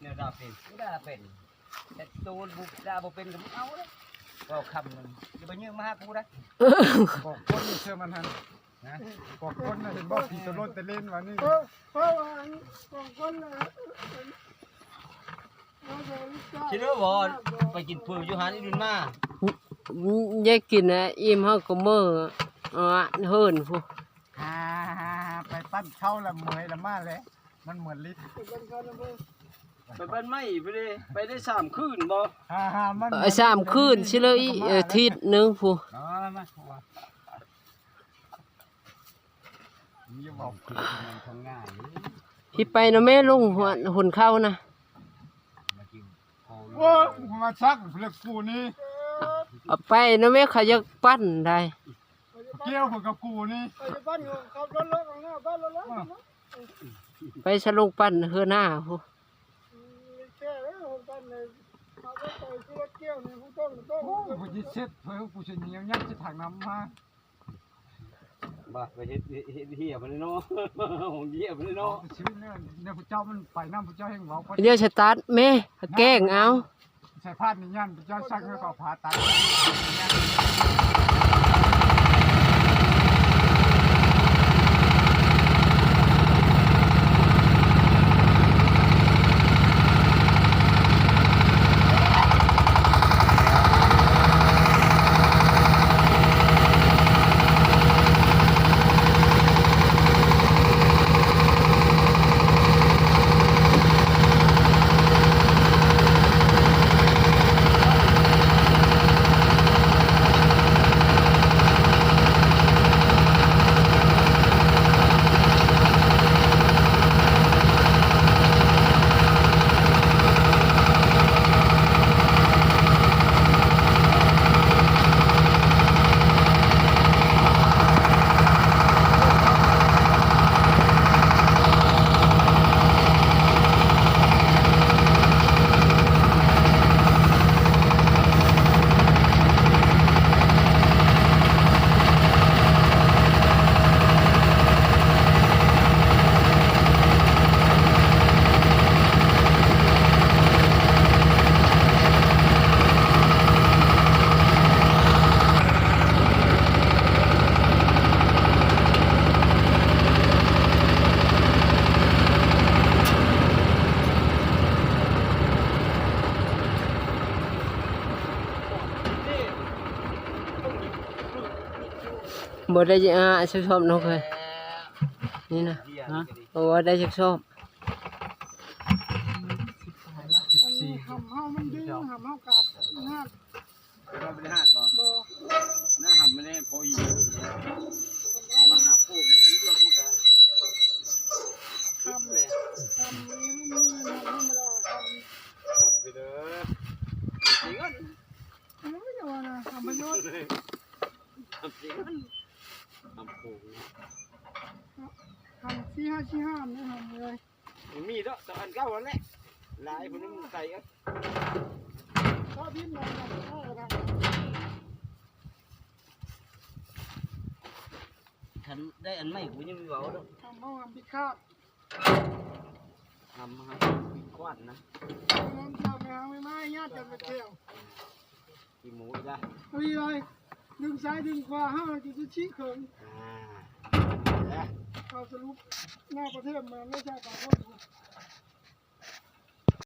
ແນວດາເປັນ ດາເປັນ ແຕ່ໂຕບໍ່ ດາບໍ່ເປັນກໍບໍ່ເອົາເດ້. ເວົ້າຄຳໜຶ່ງ ຢ່າໄປຍື່ມມາຫາກູເດ້. ບອກຄົນເຊື່ອມັນຫັ້ນ ນະ ບອກຄົນນະ ເຫັນບໍ່ ຜີໂຕໂລນແຕ່ເລນວ່ານີ້. ເອີ ເພາະວ່າບອກຄົນນະ ຊິເດີບໍ່ ໄປກິນເຝີຢູ່ຫັ້ນອີ່ດຸນມາ. ຢາກກິນນະ ອີ່ມເຮົາກໍເມີ ເອີ ເຮີນພຸ້ນ. ຫາ ຫາ ຫາ ໄປປັ້ນເຂົ້າລະເມື່ອຍລະມາແຫຼະ ມັນເໝືອນລິດ. ໄປບ້ານໃໝ່ພຸ້ນເດ້ ໄປໄດ້ສາມຄືນບໍ່? ຫາ ຫາ ມັນ ເອີ ສາມຄືນຊິເລີຍ ອີກອາທິດໜຶ່ງພຸ້ນ. ເອົາມາ ຢ່າເວົ້າຄືນທຳງ່າຍເດ້. ຊິໄປນຳແມ່ ລົງຫົວ ຫົນເຂົ້ານະ. ໂອ້ຍ ມາຊັກເລັກກູນີ້ ເອົາໄປນຳແມ່ ເຂົາຢາກປັ້ນໄດ໋. ກ່ຽວເພິ່ນກັບກູນີ້ ໄປຊະ ລົງປັ້ນເຮືອນາພຸ້ນ. ໂອ້ຍ ບໍ່ຊິເຊັດເພິ່ນ ກູຊິໜຽວຍັບຊິຖັງນ້ຳມາ. ບໍ່ ໄປເຮັດ ເຮັດ ເຮັດເຫຍໄປເລີຍເນາະ ເຫຍໄປເລີຍເນາະ. ຊີວິດແນວ ແນວຜູ້ເຈົ້າມັນໄປນຳ ຜູ້ເຈົ້າແຮ່ງເວົ້າ. ດຽວສະຕາດແມ່ ແກ້ງເອົາ. ໃສ່ພາດນີ້ຍັນ ເຈົ້າສັ່ງໃຫ້ເຂົາຜ່າຕັດ. ບໍ່ໄດ້ ອ່າ ຊອບໆ ນ້ອງເອີຍ ນີ້ນະ. ຮະ? ບໍ່ໄດ້ຊອບໆ. ສິບສີ່ ຫຳເຮົາມັນດຶງ ຫຳເຮົາກະນາດ ເປັນວ່າບໍ່ໄດ້ຫາດບໍ່? ບໍ່ ນະ ຫຳມັນແນ່ພໍອີກ ມາຫາໂພກມັນຊິເລືອກມັນກະ ຫຳ ແຫຼະ ຫຳນີ້ມັນມີຫຳທຳມະດາ ຫຳ ຫຳໄປເດີ ມັນຊິເງິນ ເອີ ຢ່າວ່ານະ ຫຳປະໂຫຍດ ຫຳຊິເງິນ ຫຳໂພກ ຫຳສີ່ຫ້າສີ່ຫ້ານະ ຫຳເອີຍ. ມັນມີເນາະ ແຕ່ອັນເກົ່າຫັ້ນແຫຼະ ຫຼາຍພຸ້ນມັນໄກເອີຍ. ຄັນໄດ້ອັນໃໝ່ ກູຍັງມີເວົ້າເນາະ ທຳເຮົາຫຳພິຄາດ ຫຳ ຫຳພິຄວາດນະ ເຮົາໄປຫາໄມ້ໆ ຍາດກັນໄປແກ້ວ. ຂີ້ໝູອີກລະ ເອົາອີກເລີຍ ດຶງຊ້າຍດຶງຂວາ ເຮົາຈະຊິຊີ້ເຂີງ ອ່າ ເອົາສະຫຼຸບ ໜ້າປະເທດມາແລ້ວຈະປາກ